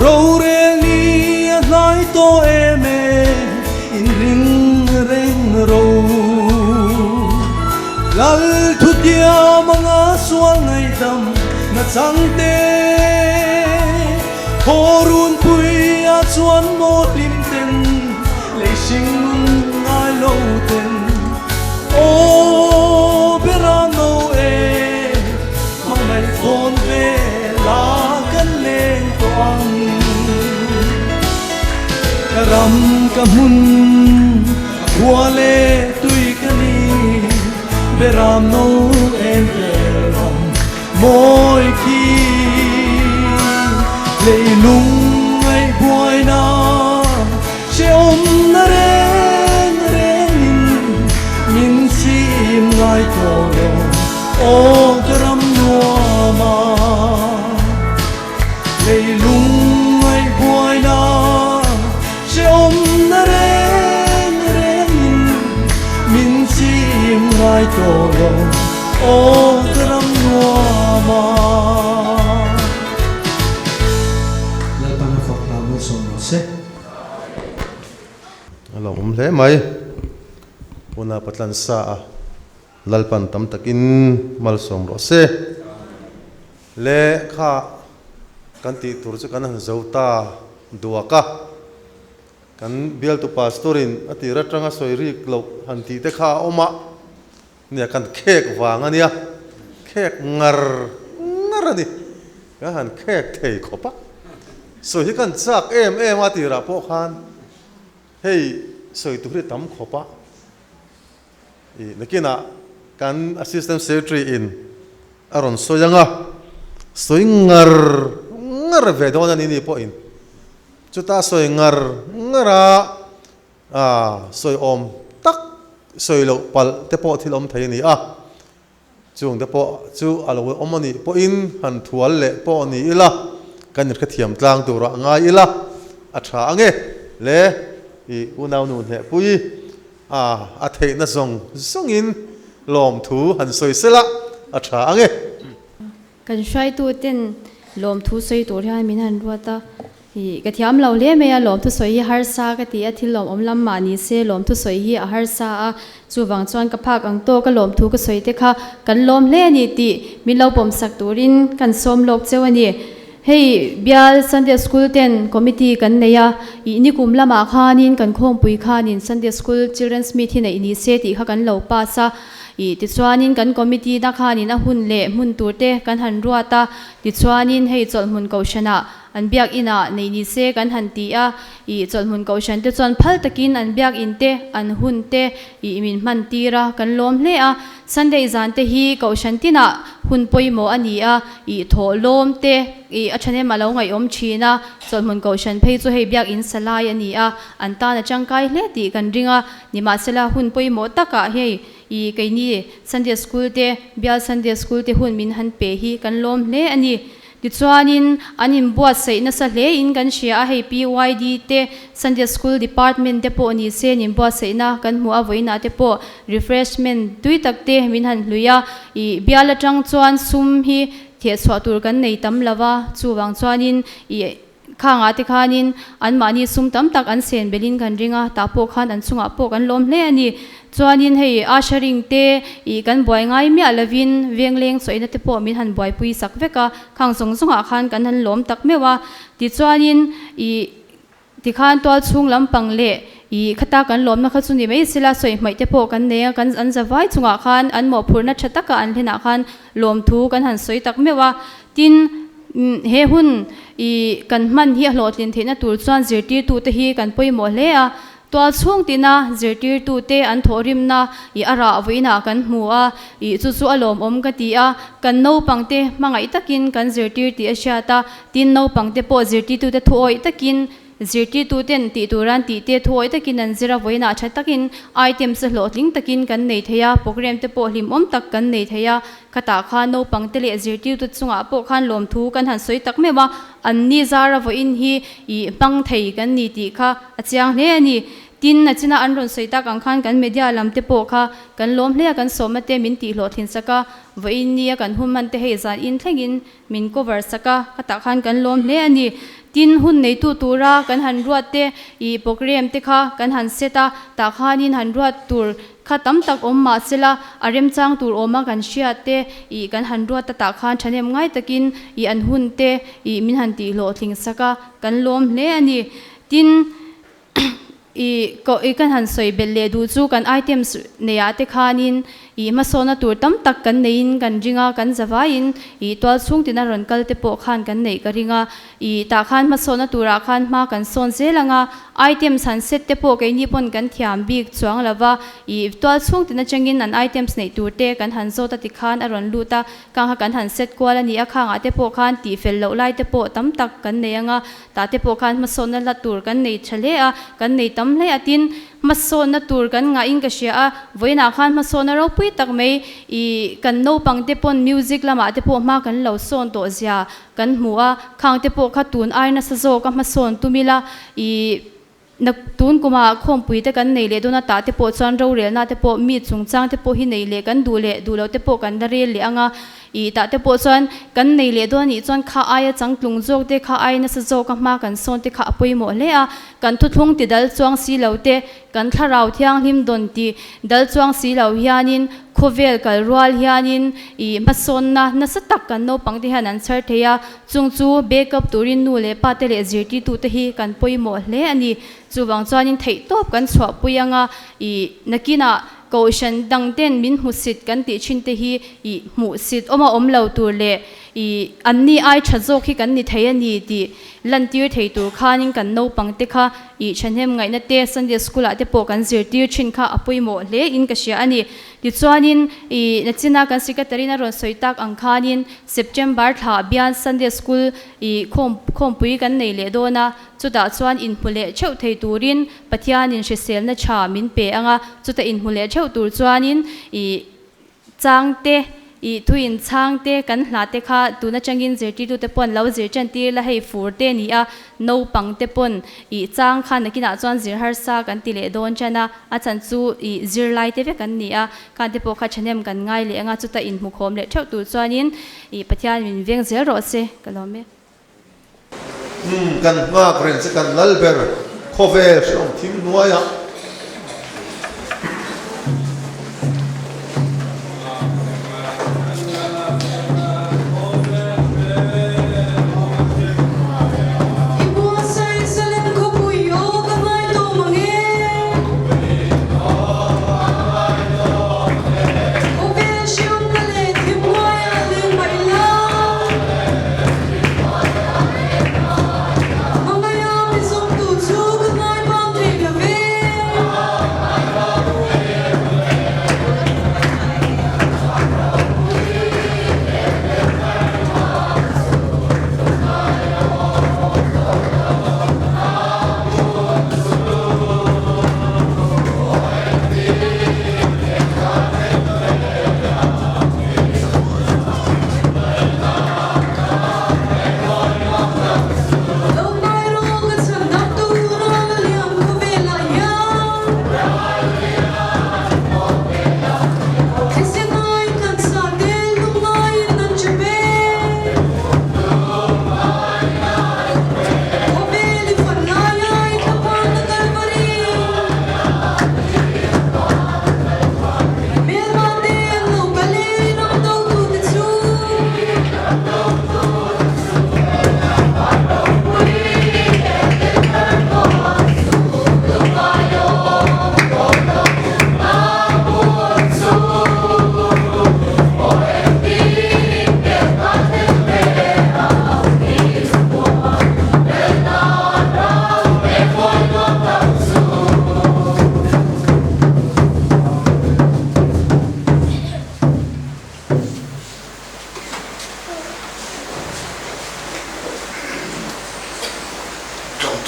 [SPEAKER 7] Rorel ni a hnai tawh em e in ring reng ro. Lal thutiam anga sual ngaihdam na chang te, Haw runpui a chuan maw hlim ten, lei hring nun ngai lo ten. Aw bera no e, hmangaih fawn ve la kan leng tawh ang. Ka ram ka hmun. Khua leh tui ka ni, beram no em vel ram mawi khi. Leilung ngaihbuaina hrehawm na reng rengin min chim ngai tawh lo, aw ka ram nuam a. Leilung ngaihbuaina hrehawm na reng rengin min chim ngai tawh lo, aw ka ram nuam a.
[SPEAKER 8] Lalpan a fak hlau malsawm rawh se.
[SPEAKER 1] A lo awm hle mai. Puna Patlan sa a Lalpan tam takin malsawm rawh se. Le kha kan tih tur chu kan han zo ta duak a, kan bialtu pastor in a tir atanga sawi rik loh han tih te kha a awm a, nia kan khek vang a nia, khek ngar ngar a ni, kan han khek thei khawp a, sawi hi kan chak em em a tirah pawh khan hei sawi tur hi tam khawp a. I nakinah kan Assistant Secretary in a rawn sawi ang a, sawi ngar ngar ve dawn a ni ni pawhin chuta sawi ngar ngar a, ah sawi awm tak sawi loh palh te pawh thil awm thei a ni a, chung te pawh chu a lo awm a nih pawhin han thual leh pawh ni ila kan inhrethiam tlang turah ngai ila a tha ang e le i unaunu hnehpui. A, a theihna zawng zawngin lawmthu han sawi sela a tha ang e.
[SPEAKER 9] Kan hruaituten lawmthu sawi tur hian min han ruat a, ih ka thiam lo hle mai a, lawmthu sawi hi harsa ka ti a, thil lawmawm lam mah ni se lawmthu sawi hi a harsa a, chuvang chuan ka phak ang tawk a lawmthu ka sawi te kha kan lawm hle a ni tih min lo pawmsak turin kan sawm lawk cheu a ni. Hei bial Sunday School ten committee kan nei a, ih nikum lamah khanin kan khawmpui khanin Sunday School Children's Meet hi neih ni se tih kha kan lo pass a, ih tichuanin kan committee na khanin a hun leh hmun tur te kan han ruat a, tichuanin hei chawlhhmun kohhranah an biakinah neih ni se kan han ti a, ih chawlhhmun kohhran te chuan phal takin an biakin te an hun te ih min hman tir a, kan lawm hle a. Sunday zan te hi kohhran tinah hun pawimawh a ni a, ih thawh lawm te ih a thahnem a lo ngaihawm thin a, chawlhhmun kohhran phei chu hei biakinn sa lai a ni a, an tan a tangkai hle tih kan ring a, nimahsela hun pawimawh takah hei ih keini Sunday School te bial Sunday School te hun min han pe hi kan lawm hle a ni. Tichuanin, an inbuatsaih nasa hlein kan hria a, hei PYD te, Sunday School Department te pawh ni se an inbuatsaihna kan hmuh a, vawiinah te pawh refreshment tui tak te min han hlui a, ih bial atang chuan sum hi thehchhuah tur kan nei tam lo va, chuvang chuanin ih. Khangah te khanin anmahni sum tam tak an sen belhin kan ring a, tah pawh khan an chungah pawh kan lawm hle a ni. Chuanin hei ushering te ih kan buai ngai miah lovin vengleng chawihna te pawh min han buaipui sak vek a, khang zawng zawngah khan kan han lawm tak meuh a. Tichuanin ih tikhan tual chhung lampang leh ih khata kan lawmna kha chu ni mai sela sawi hmaih te pawh kan nei a, kan an zavai chungah khan an mawhphurhna tha taka an hlenah khan lawmthu kan han sawi tak meuh a. Tin, he hun i kan hman hi a hlawhtlin theihna tur chuan zirtirtute hi kan pawimawh hle a. Tual chhung tina zirtirtute an thawhrimna i a rah vawiinah kan hmu a, i chu chu a lawmawm ka ti a. Kan naupangte hmangaih takin kan zirtir tih a hriat a, tin naupangte pawh zirtirtute thuawih takin Zirtirtuten tih turan tih te thuawih takin an zir a, vawiinah tha takin items a hlawhtling takin kan nei thei a, program te pawh hlimawm tak kan nei thei a, khatah khan naupang te leh zirtirtu chungah pawh khan lawmthu kan han sawi tak meuh a, an ni zara vawiin hi ih hmang thei kan ni tih kha a chiang hle a ni. Tin, a china an rawn sawi tak ang khan kan media lam te pawh kha kan lawm hle a, kan sawmna te min tih hlawhtlin sak a, vawiin nia kan hun hman te hei zan in thlengin Min cover sak a, ka tah khan kan lawm hle a ni. Tin, hun neitu tura kan han ruat te, ih program te kha kan han set a, tah khanin han ruat tur kha tam tak awm mah sela, a remchang tur awma kan hriat te, ih kan han ruat a tah khan thahnem ngai takin ih an hun te ih min han tih hlawhtling sak a, kan lawm hle a ni. Tin, I ko i kan han sawi belh leh duh chu kan items neiah te khanin i hmasawhna tur tam tak kan neiin kan ring a, kan zavaiin i tual chhung tina rawn kal te pawh khan kan neih ka ring a, i tah khan hmasawhna turah khan hma kan sawn zel ang a, items han set te pawh keini pawn kan thiam bik chuang lo va, i tual chhung tin atangin an items neih tur te kan han zawt a tikhan a rawn lut a, khang kha kan han set kual a ni a, khangah te pawh khan tihfel loh lai te pawh tam tak kan nei ang a. Tah te pawh khan hmasawnna hla tur kan nei tha hle a, kan nei tam hle a, tin hmasawnna tur kan ngahin ka hria a, vawiinah khan hmasawnna ropui tak mai i kan naupang te pawn music lamah te pawh hma kan lo sawn tawh zia kan hmu a, khang te pawh kha tun ai nasa zawk a hmasawn tum ila i na tun kumah khawmpui te kan nei leh dawn a, tah te pawh chuan rorelna te pawh mi chungchang te pawh hi nei leh kan duh leh duh loh te pawh kan la rel leh ang a. Ih tah te pawh chuan kan nei leh dawn anih chuan kha aia changtlung zawk te, kha aia nasa zawk a hma kan sawn te kha a pawimawh hle a. Kan thuthlung ti dal chuang si lo te, kan thlarau thianghlim dawn ti dal chuang si lo hianin khawvel kal rual hianin ih hmasawnna nasa tak kan naupang te hian an chhar thei a. Chung chu backup turin nu leh pa te leh zirtirtu te hi kan pawimawh hle a ni. Chuvang chuanin theihtawp kan chhuahpui anga ih nakinah Kohhran dang ten min hmusit kan tih thin te hi i hmuhsit awm a awm lo tur leh i anni ai tha zawk hi kan ni thei a ni tih lantir thei tur khanin kan naupang te kha i thahnem ngaihna te Sunday School ah te pawh kan zirtir thin kha a pawimawh hle in ka hria a ni. Tichuanin i nachina kan Secretary in a rawn sawi tak ang khanin September thla bian Sunday School i khawm khawmpui kan nei leh dawn a, chutah chuan inhmu leh theuh thei turin Pathianin hriselna tha min pe ang a, chuta inhmu leh theuh tur chuanin i changte, i thuin chhangte kan hla te kha tun atangin zirtirtute pawn lo zir tan tir la, hei fur te ni a, naupang te pawn i chang kha nakinah chuan zir harsa kan ti leh dawn tan a, a chhan chu i zirlai te vek an ni a, khan te pawh kha thahnem kan ngai leh ang a, chuta inhmukhawm leh theuh tur chuanin i Pathian min veng zel rawh se, ka lawm e.
[SPEAKER 1] Umm kan nghak reng che kan lal ber khawvel hreawm thim hnuaiah.
[SPEAKER 5] I buatsaih Salem khawpui aw ka ngai tawh mang e. Khawvel hreawm na leh thim hnuaiah leng mah ila. Hmangaia mi zawmtu chu ka ngai bang thei lo ve.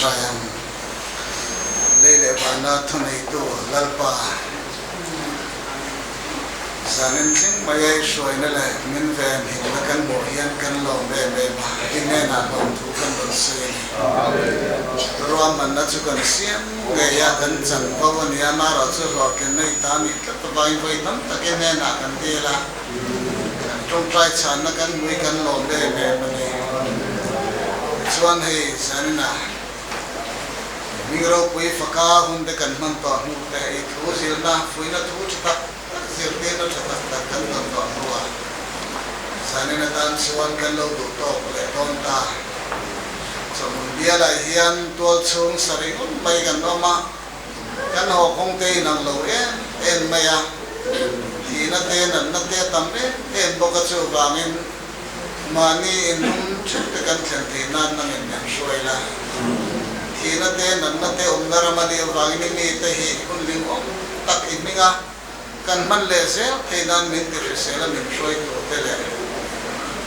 [SPEAKER 10] Tawngtai ang. Lei leh vana thuneitu Lalpa, zanin thleng mai a i hruaina leh min ven himna kan hmuh hian kan lawm em em a, i hnenah lawmthu kan rawn sawi a ni. Ruahmanna chu kan siam ngei a, kan chanvo a ni a, amaherawhchu hlawhtlinna i ta nih tlat avangin vawi tam tak i hnenah kan dil a. Kan tawngtai chhanna kan hmui kan lawm em em a ni. Tichuan hei zaninah hming ropui faka hun te kan hman tawh hnu te, i thu zirna, fuihna thu tha tak tak zirtirna tha tak tak kan tawn tawh hnuah zanin atan chuan kan lo duh tawk leh dawn ta. Chawhmun bialai hian tualchhung sarih ngawt mai kan awm a. Kan haw kawng te inang lo em em mai a, thihna te natna te a tam em em bawk a, chuvangin mahni inlum theuh te kan thlen theih nan nangin min hruai la. Thihna te natna te awmna ram a nih avangin i mite hi hun limawm tak i hming a, kan hman leh zel theih nan min ti hrisel a min hruai tur te leh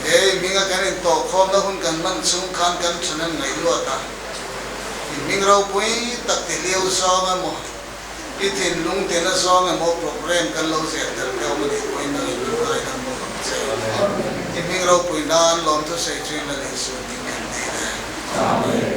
[SPEAKER 10] he i hminga kan intawhkhawmna hun kan hman chhung khan kan thanem ngaihluat a. I hming ropui tak ti hliau zawng emaw, i thinlung tina zawng emaw program kan lo zir tel te awm a nih pawhin nang in min ngaidam bawk ang che. I hming ropui nan lawmthu sei chu in la leh suh tih kan ti le.